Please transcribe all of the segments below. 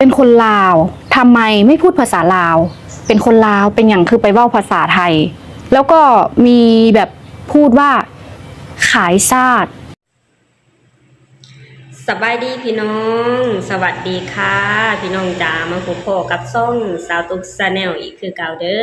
เป็นคนลาว ทำไมไม่พูดภาษาลาว เป็นคนลาว เป็นหยังคือไปเว้าภาษาไทย แล้วก็มีแบบพูดว่าขายชาติ ສະບາຍດີພີ່ນ້ອງ ສະຫວັດດີຄ່ະພີ່ນ້ອງຈ໋າ ມາພົບພໍ້ກັບຊ່ອງສາວຕຸກ Channel ອີກຄືເກົ່າເດີ້.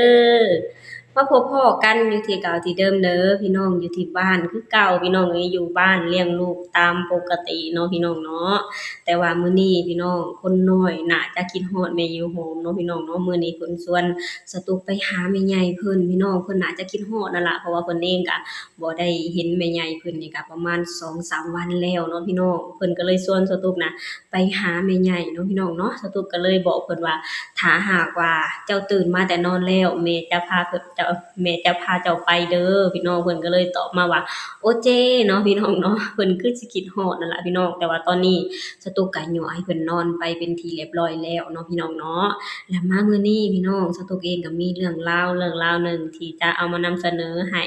ມາພົບພໍ້ກັນຢູ່ທີ່ເກົ່າທີ່ເດີມເດີ້ພີ່ນ້ອງ ຢູ່ທີ່ບ້ານຄືເກົ່າພີ່ນ້ອງເອີຍ ຢູ່ບ້ານລ້ຽງລູກຕາມປົກກະຕິເນາະພີ່ນ້ອງເນາະ. ແຕ່ວ່າມື້ນີ້ພີ່ນ້ອງ ຄົນນ້ອຍໜ້າຈະຄິດຮອດແມ່ຢູ່ໂຮມເນາະພີ່ນ້ອງເນາະ. ມື້ນີ້ເພິ່ນຊວນສາວຕຸກໄປຫາແມ່ໃຫຍ່ເພິ່ນພີ່ນ້ອງ ເພິ່ນໜ້າຈະຄິດຮອດນັ້ນລະ ເພາະວ່າເພິ່ນເອງກະບໍ່ໄດ້ເຫັນແມ່ໃຫຍ່ເພິ່ນນີ້ກະປະມານສອງສາມວັນແລ້ວເນາະພີ່ນ້ອງ. ເພິ່ນກະເລີຍຊວນສາວຕຸກນະໄປຫາແມ່ໃຫຍ່ເນາະພີ່ນ້ອງເນາະ. ສາວຕຸກກະເລີຍບອກເພິ່ນວ່າ ຖ້າຫາກວ່າເຈົ້າຕື່ນມາແຕ່ນອນແລ້ວ ແມ່ຈະພາເຈົ້າ ແມ່ຈະພາເຈົ້າໄປເດີ້ພີ່ນ້ອງ. ເພິ່ນກະເລີຍຕອບມາວ່າ ໂອເຄເນາະພີ່ນ້ອງເນາະ. ເພິ່ນຄືຊິຄິດຮອດນັ້ນລະພີ່ນ້ອງ ແຕ່ວ່າຕອນນີ້ສາວຕຸກກະຍົວະໃຫ້ເພິ່ນນອນໄປເປັນທີ່ລຽບຮ້ອຍແລ້ວເນາະພີ່ນ້ອງເນາະ. ແລະມາມື້ນີ້ພີ່ນ້ອງ ສາວຕຸກເອງກະມີເລື່ອງລາວ ເລື່ອງລາວໜຶ່ງທີ່ຈະເອົາມານຳສະເໜີໃຫ້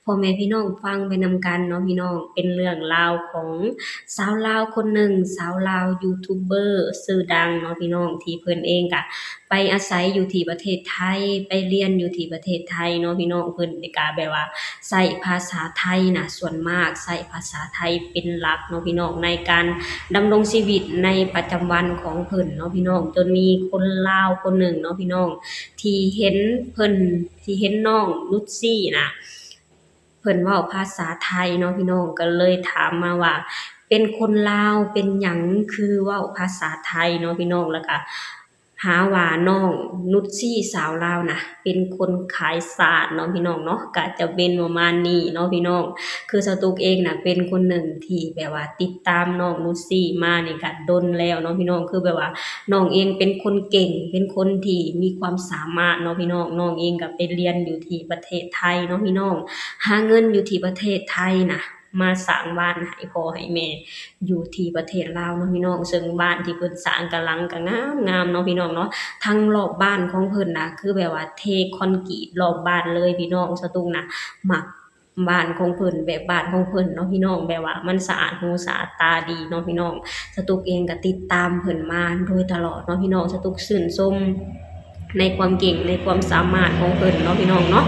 ພໍ່ແມ່ພີ່ນ້ອງຟັງໄປນຳກັນເນາະພີ່ນ້ອງ. ເປັນເລື່ອງລາວຂອງຊາວລາວຄົນໜຶ່ງ ຊາວລາວຢູທູບເບີຊື່ດັງເນາະພີ່ນ້ອງ ທີ່ເພິ່ນເອງກະ ໄປອາໄສຢູ່ທີ່ປະເທດໄທ ໄປຮຽນຢູ່ທີ່ປະເທດໄທເນາະພີ່ນ້ອງ. ເພິ່ນນີ້ກະແບບວ່າໃຊ້ພາສາໄທນະ ສ່ວນມາກໃຊ້ພາສາໄທເປັນຫຼັກເນາະພີ່ນ້ອງ ໃນການດຳລົງຊີວິດໃນປະຈຳວັນຂອງເພິ່ນເນາະພີ່ນ້ອງ. ຈົນມີຄົນລາວຄົນໜຶ່ງເນາະພີ່ນ້ອງ ທີ່ເຫັນເພິ່ນ ທີ່ເຫັນນ້ອງນຸດຊີນະ ເພິ່ນເວົ້າພາສາໄທເນາະພີ່ນ້ອງ ກະເລີຍຖາມມາວ່າ ເປັນຄົນລາວ ເປັນຫຍັງຄືເວົ້າພາສາໄທເນາະພີ່ນ້ອງ. ແລ້ວກະຫາວ່ານ້ອງນຸດຊີສາວລາວນະ ເປັນຄົນຂາຍຊາດເນາະພີ່ນ້ອງເນາະ. ກະຈະເປັນປະມານນີ້ເນາະພີ່ນ້ອງ. ຄືສາວຕຸກເອງນະ ເປັນຄົນໜຶ່ງທີ່ແບບວ່າຕິດຕາມນ້ອງນຸດຊີມານີ້ກະດົນແລ້ວເນາະພີ່ນ້ອງ. ຄືແບບວ່ານ້ອງເອງເປັນຄົນເກັ່ງ ເປັນຄົນທີ່ມີຄວາມສາມາດເນາະພີ່ນ້ອງ. ນ້ອງເອງກະໄປຮຽນຢູ່ທີ່ປະເທດໄທເນາະພີ່ນ້ອງ ຫາເງິນຢູ່ທີ່ປະເທດໄທນະ ມາສ້າງບ້ານໃຫ້ພໍ່ໃຫ້ແມ່ຢູ່ທີ່ປະເທດລາວເນາະພີ່ນ້ອງ. ເຊິ່ງບ້ານທີ່ເພິ່ນສ້າງກະຫຼັງກະງາມໆເນາະພີ່ນ້ອງເນາະ. ທັງລອບບ້ານຂອງເພິ່ນນະ ຄືແບບວ່າເທຄອນກຣີດລອບບ້ານເລີຍພີ່ນ້ອງ. ສາວຕຸກນະມັກບ້ານຂອງເພິ່ນ ແບບບ້ານຂອງເພິ່ນເນາະພີ່ນ້ອງ ແບບວ່າມັນສະອາດຫູສະອາດຕາດີເນາະພີ່ນ້ອງ. ສາວຕຸກເອງກະຕິດຕາມເພິ່ນມາໂດຍຕະຫຼອດເນາະພີ່ນ້ອງ. ສາວຕຸກຊື່ນຊົມໃນຄວາມເກັ່ງ ໃນຄວາມສາມາດຂອງເພິ່ນເນາະພີ່ນ້ອງເນາະ.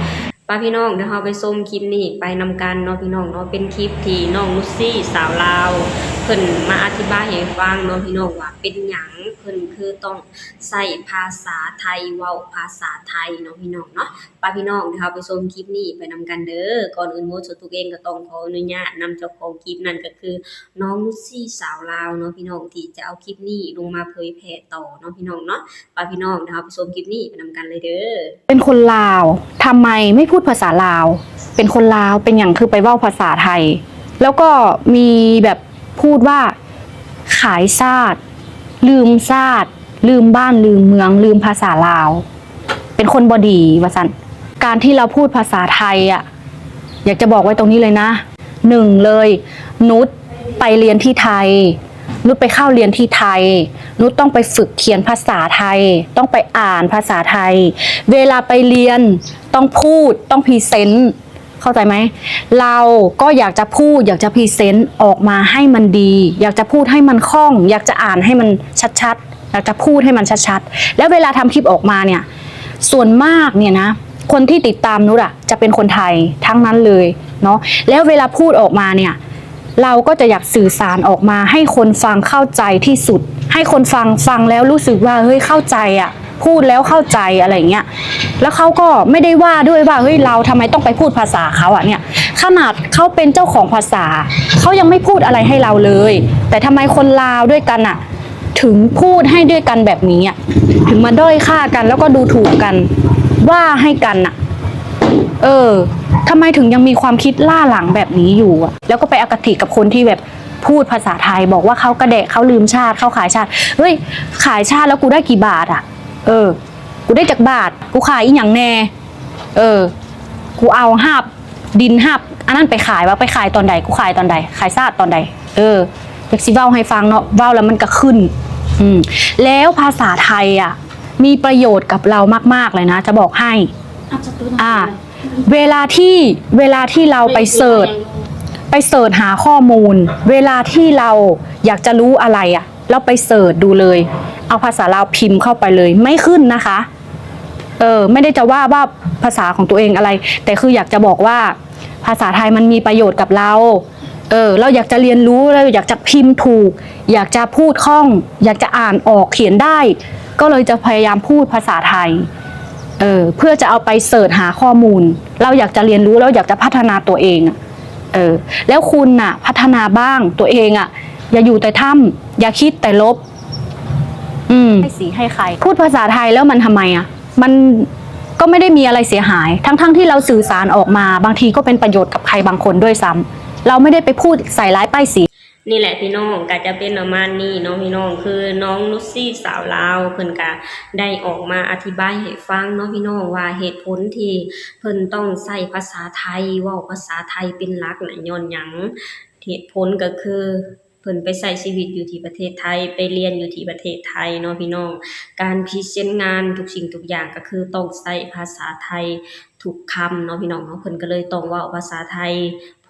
ປະພີ່ນ້ອງ ດຽວເຮົາໄປຊົມຄລິບນີ້ໄປນຳກັນເນາະພີ່ນ້ອງເນາະ. ເປັນຄລິບທີ່ນ້ອງນຸດຊີສາວລາວ ເພິ່ນມາອະທິບາຍໃຫ້ຟັງເນາະພີ່ນ້ອງ ວ່າເປັນຫຍັງເພິ່ນຄືຕ້ອງໃຊ້ພາສາໄທ ເວົ້າພາສາໄທເນາະພີ່ນ້ອງເນາະ. ປະພີ່ນ້ອງ ດຽວເຮົາໄປຊົມຄລິບນີ້ໄປນຳກັນເດີ້. ກ່ອນອື່ນໝົດ ສາວຕຸກເອງກະຕ້ອງຂໍອະນຸຍາດນຳເຈົ້າຂອງຄລິບ ນັ້ນກະຄືນ້ອງນຸດຊີສາວລາວເນາະພີ່ນ້ອງ ທີ່ຈະເອົາຄລິບນີ້ລົງມາເຜີຍແຜ່ຕໍ່ເນາະພີ່ນ້ອງເນາະ. ປະພີ່ນ້ອງ ດຽວເຮົາໄປຊົມຄລິບນີ້ໄປນຳກັນເລີຍເດີ້. เป็นคนลาว ทำไมไม่พูดภาษาลาว เป็นคนลาว เป็นหยังคือไปเว้าภาษาไทย แล้วก็มีแบบพูดว่าขายชาติ ลืมชาติ ลืมบ้าน ลืมเมือง ลืมภาษาลาว เป็นคนบ่ดี ว่าซั่น. การที่เราพูดภาษาไทยอะ อยากจะบอกไว้ตรงนี้เลยนะ หนึ่งเลย นุชไปเรียนที่ไทย นุชไปเข้าเรียนที่ไทย นุชต้องไปฝึกเขียนภาษาไทย ต้องไปอ่านภาษาไทย เวลาไปเรียนต้องพูด ต้องพรีเซนต์ เข้าใจไหม? เราก็อยากจะพูด อยากจะพรีเซนต์ออกมาให้มันดี อยากจะพูดให้มันคล่อง อยากจะอ่านให้มันชัดๆ อยากจะพูดให้มันชัดๆ แล้วเวลาทำคลิปออกมาเนี่ย ส่วนมากเนี่ยนะ คนที่ติดตามนุชอะ จะเป็นคนไทยทั้งนั้นเลยเนาะ แล้วเวลาพูดออกมาเนี่ย เราก็จะอยากสื่อสารออกมาให้คนฟังเข้าใจที่สุด ให้คนฟังฟังแล้วรู้สึกว่า เฮ้ย เข้าใจอะ พูดแล้วเข้าใจ อะไรอย่างเงี้ย แล้วเขาก็ไม่ได้ว่าด้วยว่า เฮ้ย เราทำไมต้องไปพูดภาษาเขาอะเนี่ย ขนาดเขาเป็นเจ้าของภาษา เขายังไม่พูดอะไรให้เราเลย แต่ทำไมคนลาวด้วยกันอะ ถึงพูดให้ด้วยกันแบบนี้อะ ถึงมาด้อยค่ากัน แล้วก็ดูถูกกัน ว่าให้กันอะ เออ ทำไมถึงยังมีความคิดล้าหลังแบบนี้อยู่อะ แล้วก็ไปอคติกับคนที่แบบพูดภาษาไทย บอกว่าเขากระแดะ เขาลืมชาติ เขาขายชาติ เฮ้ย ขายชาติแล้วกูได้กี่บาทอะ เออ กูได้จักบาท กูขายอีหยังแน่ เออ กูเอาฮาบ ดินฮาบอันนั้นไปขาย ว่าไปขายตอนใด กูขายตอนใด ขายชาติตอนใด เออ อยากสิเว้าให้ฟังเนาะ เว้าแล้วมันก็ขึ้น อืม แล้วภาษาไทยอะ มีประโยชน์กับเรามากๆเลยนะ จะบอกให้ อ่า เวลาที่ เวลาที่เราไปเสิร์ช ไปเสิร์ชหาข้อมูล เวลาที่เราอยากจะรู้อะไรอะ เราไปเสิร์ชดูเลย เอาภาษาลาวพิมพ์เข้าไปเลย ไม่ขึ้นนะคะ เออ ไม่ได้จะว่า ว่าภาษาของตัวเองอะไร แต่คืออยากจะบอกว่าภาษาไทยมันมีประโยชน์กับเรา เออ เราอยากจะเรียนรู้ เราอยากจะพิมพ์ถูก อยากจะพูดคล่อง อยากจะอ่านออกเขียนได้ ก็เลยจะพยายามพูดภาษาไทย เออ เพื่อจะเอาไปเสิร์ชหาข้อมูล เราอยากจะเรียนรู้ เราอยากจะพัฒนาตัวเองอะ เออ แล้วคุณน่ะ พัฒนาบ้างตัวเองอะ อย่าอยู่แต่ถ้ำ อย่าคิดแต่ลบ อืม ให้สีให้ใคร พูดภาษาไทยแล้วมันทำไมอะ มันก็ไม่ได้มีอะไรเสียหาย ทั้งๆที่เราสื่อสารออกมา บางทีก็เป็นประโยชน์กับใครบางคนด้วยซ้ำ เราไม่ได้ไปพูดใส่ร้ายป้ายสี ນີ້ແຫຼະພີ່ນ້ອງ ກະຈະເປັນປະມານນີ້ເນາະພີ່ນ້ອງ ຄືນ້ອງນຸດຊີສາວລາວ ເພິ່ນກະໄດ້ອອກມາອະທິບາຍໃຫ້ຟັງເນາະພີ່ນ້ອງ ວ່າເຫດຜົນທີ່ເພິ່ນຕ້ອງໃຊ້ພາສາໄທ ເວົ້າພາສາໄທເປັນຫຼັກນະ ຍ້ອນຫຍັງ? ເຫດຜົນກະຄື ເພິ່ນໄປໃຊ້ຊີວິດຢູ່ທີ່ປະເທດໄທ ໄປຮຽນຢູ່ທີ່ປະເທດໄທເນາະພີ່ນ້ອງ ການພຣີເຊັນງານທຸກສິ່ງທຸກຢ່າງກະຄືຕ້ອງໃຊ້ພາສາໄທທຸກຄຳເນາະພີ່ນ້ອງເນາະ ເພິ່ນກະເລີຍຕ້ອງເວົ້າພາສາໄທ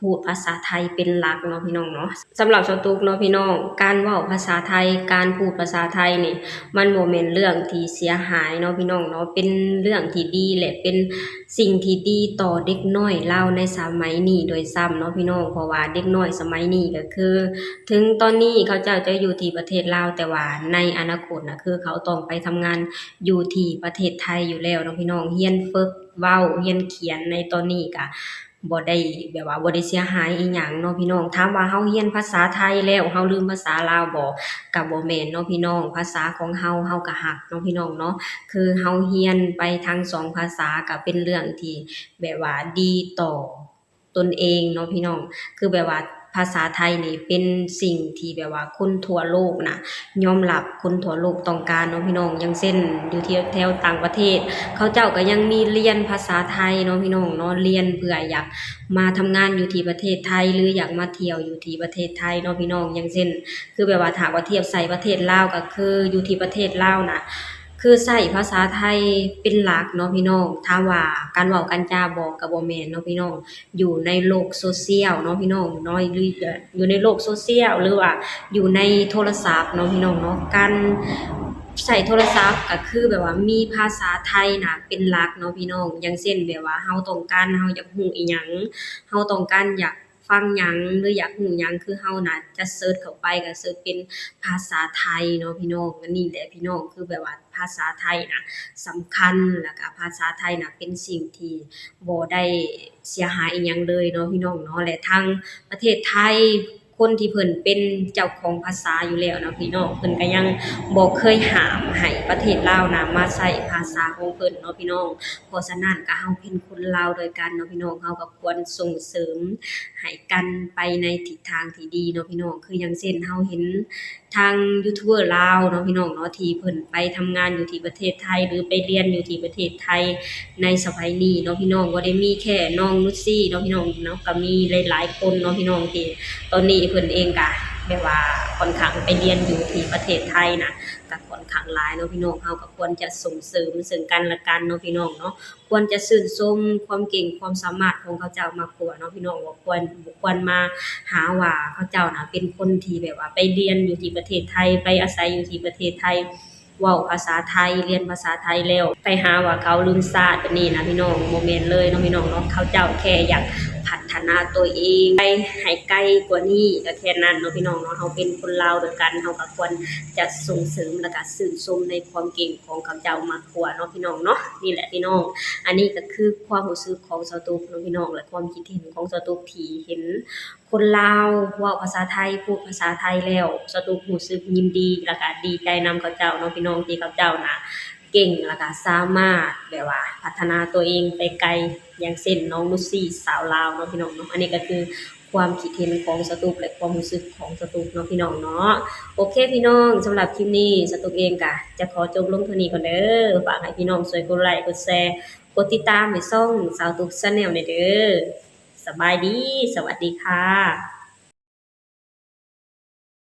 ພູດພາສາໄທເປັນຫຼັກເນາະພີ່ນ້ອງເນາະ. ສຳລັບສາວຕຸກເນາະພີ່ນ້ອງ ການເວົ້າພາສາໄທ ການພູດພາສາໄທນີ້ ມັນບໍ່ແມ່ນເລື່ອງທີ່ເສຍຫາຍເນາະພີ່ນ້ອງເນາະ ເປັນເລື່ອງທີ່ດີ ແລະ ເປັນສິ່ງທີ່ດີຕໍ່ເດັກນ້ອຍລາວໃນສະໄໝນີ້ດ້ວຍຊ້ຳເນາະພີ່ນ້ອງ ເພາະວ່າເດັກນ້ອຍສະໄໝນີ້ກະຄື ເຖິງຕອນນີ້ເຂົາເຈົ້າຈະຢູ່ທີ່ປະເທດລາວ ແຕ່ວ່າໃນອະນາຄົດນະ ຄືເຂົາຕ້ອງໄປທຳງານຢູ່ທີ່ປະເທດໄທຢູ່ແລ້ວເນາະພີ່ນ້ອງ ຮຽນຝຶກເວົ້າ ຮຽນຂຽນໃນຕອນນີ້ກະ ບໍ່ໄດ້ ແບບວ່າບໍ່ໄດ້ເສຍຫາຍອີ່ຫຍັງເນາະພີ່ນ້ອງ ຖາມວ່າເຮົາຮຽນພາສາໄທແລ້ວ ເຮົາລືມພາສາລາວບໍ່? ກະບໍ່ແມ່ນເນາະພີ່ນ້ອງ ພາສາຂອງເຮົາ ເຮົາກະຮັກເນາະພີ່ນ້ອງເນາະ ຄືເຮົາຮຽນໄປທັງສອງພາສາ ກະເປັນເລື່ອງທີ່ແບບວ່າດີຕໍ່ຕົນເອງເນາະພີ່ນ້ອງ ຄືແບບວ່າພາສາໄທນີ້ເປັນສິ່ງທີ່ແບບວ່າຄົນທົ່ວໂລກນະ ຍອມຮັບ ຄົນທົ່ວໂລກຕ້ອງການເນາະພີ່ນ້ອງ ຢ່າງເຊັ່ນ ຢູ່ທີ່ແຖວຕ່າງປະເທດ ເຂົາເຈົ້າກະຍັງມີຮຽນພາສາໄທເນາະພີ່ນ້ອງເນາະ ຮຽນເພື່ອຢາກມາທຳງານຢູ່ທີ່ປະເທດໄທ ຫຼື ຢາກມາທ່ຽວຢູ່ທີ່ປະເທດໄທເນາະພີ່ນ້ອງ ຢ່າງເຊັ່ນ ຄືແບບວ່າຖ້າວ່າທຽບໃສ່ປະເທດລາວ ກະຄືຢູ່ທີ່ປະເທດລາວນະ ຄືໃຊ້ພາສາໄທເປັນຫຼັກເນາະພີ່ນ້ອງ ຖາມວ່າການເວົ້າການຈາບໍ່? ກະບໍ່ແມ່ນເນາະພີ່ນ້ອງ ຢູ່ໃນໂລກໂຊຊຽວເນາະພີ່ນ້ອງເນາະ ຫຼື ຢູ່ໃນໂລກໂຊຊຽວ ຫຼືວ່າຢູ່ໃນໂທລະສັບເນາະພີ່ນ້ອງເນາະ ການໃຊ້ໂທລະສັບກະຄືແບບວ່າມີພາສາໄທນະເປັນຫຼັກເນາະພີ່ນ້ອງ ຢ່າງເຊັ່ນແບບວ່າເຮົາຕ້ອງການ ເຮົາຢາກຮູ້ອີ່ຫຍັງ ເຮົາຕ້ອງການຢາກຟັງຫຍັງ ຫຼື ຢາກຮູ້ຫຍັງ ຄືເຮົານະຈະເສີດເຂົ້າໄປກະເສີດເປັນພາສາໄທເນາະພີ່ນ້ອງ ອັນນີ້ແຫຼະພີ່ນ້ອງ ຄືແບບວ່າພາສາໄທນະສຳຄັນ ແລ້ວກະພາສາໄທນະເປັນສິ່ງທີ່ບໍ່ໄດ້ ເສຍຫາຍອີ່ຫຍັງເລີຍເນາະພີ່ນ້ອງເນາະ ແລະ ທາງປະເທດໄທ ຄົນທີ່ເພິ່ນເປັນເຈົ້າຂອງພາສາຢູ່ແລ້ວເນາະພີ່ນ້ອງ ເພິ່ນກະຍັງບໍ່ເຄີຍຫ້າມໃຫ້ປະເທດລາວນະມາໃຊ້ພາສາຂອງເພິ່ນເນາະພີ່ນ້ອງ ເພາະສະນັ້ນກະເຮົາເປັນຄົນລາວດ້ວຍກັນເນາະພີ່ນ້ອງ ເຮົາກະຄວນສົ່ງເສີມໃຫ້ກັນໄປໃນທິດທາງທີ່ດີເນາະພີ່ນ້ອງ ຄືຢ່າງເຊັ່ນເຮົາເຫັນ ທາງຢູທູບເບີລາວເນາະພີ່ນ້ອງເນາະ ທີ່ເພິ່ນໄປທຳງານຢູ່ທີ່ປະເທດໄທ ຫຼື ໄປຮຽນຢູ່ທີ່ປະເທດໄທໃນສະໄໝນີ້ເນາະພີ່ນ້ອງ ບໍ່ໄດ້ມີແຄ່ນ້ອງນຸດຊີເນາະພີ່ນ້ອງເນາະ ກະມີຫຼາຍໆຄົນເນາະພີ່ນ້ອງ ທີ່ຕອນນີ້ເພິ່ນເອງກະແບບວ່າຂ້ອນຂ້າງໄປຮຽນຢູ່ທີ່ປະເທດໄທນະ ກະຂ້ອນຂ້າງຫຼາຍເນາະພີ່ນ້ອງ ເຮົາກະຄວນຈະສົ່ງເສີມເຊິ່ງກັນແລະກັນເນາະພີ່ນ້ອງເນາະ ຄວນຈະຊື່ນຊົມຄວາມເກັ່ງຄວາມສາມາດຂອງເຂົາເຈົ້າມາກກວ່າເນາະພີ່ນ້ອງ ບໍ່ຄວນ ບໍ່ຄວນມາຫາວ່າເຂົາເຈົ້ານະເປັນຄົນທີ່ແບບວ່າໄປຮຽນຢູ່ທີ່ປະເທດໄທ ໄປອາໄສຢູ່ທີ່ປະເທດໄທ ເວົ້າພາສາໄທ ຮຽນພາສາໄທແລ້ວ ໄປຫາວ່າເຂົາລືມຊາດແບບນີ້ນະພີ່ນ້ອງ ບໍ່ແມ່ນເລີຍເນາະພີ່ນ້ອງເນາະ ເຂົາເຈົ້າແຄ່ຢາກພັດທະນາຕົວເອງໄປໃຫ້ໄກກວ່ານີ້ ກະແຄ່ນັ້ນເນາະພີ່ນ້ອງເນາະ ເຮົາເປັນຄົນລາວດ້ວຍກັນ ເຮົາກະຄວນຈະສົ່ງເສີມ ແລະກະຊື່ນຊົມໃນຄວາມເກັ່ງຂອງເຂົາເຈົ້າມາກກວ່າເນາະພີ່ນ້ອງເນາະ ນີ້ແຫຼະພີ່ນ້ອງ ອັນນີ້ກະຄືຄວາມຮູ້ສຶກຂອງສາວຕຸກເນາະພີ່ນ້ອງ ແລະ ຄວາມຄິດເຫັນຂອງສາວຕຸກທີ່ເຫັນ ຄົນລາວເວົ້າພາສາໄທ ພູດພາສາໄທແລ້ວ ສະຕຸກຮູ້ສຶກຍິນດີ ແລ້ວກະດີໃຈນຳເຂົາເຈົ້າເນາະພີ່ນ້ອງ ທີ່ເຂົາເຈົ້ານະເກັ່ງ ແລ້ວກະສາມາດແບບວ່າພັດທະນາຕົວເອງໄປໄກ ຢ່າງເຊັ່ນນ້ອງນຸດຊີສາວລາວເນາະພີ່ນ້ອງເນາະ ອັນນີ້ກະຄືຄວາມຄິດເຫັນຂອງສະຕຸກ ແລະ ຄວາມຮູ້ສຶກຂອງສະຕຸກເນາະພີ່ນ້ອງເນາະ ໂອເຄພີ່ນ້ອງ ສຳລັບຄລິບນີ້ສະຕຸກເອງກະຈະຂໍຈົບລົງເທົ່ານີ້ກ່ອນເດີ ຝາກໃຫ້ພີ່ນ້ອງຊ່ວຍກົດໄລກົດແຊ ກົດຕິດຕາມໃຫ້ຊ່ອງສາວຕຸກແຊນແນວແດ່ເດີ. ສະບາຍດີ ສະຫວັດດີຄ່ະ.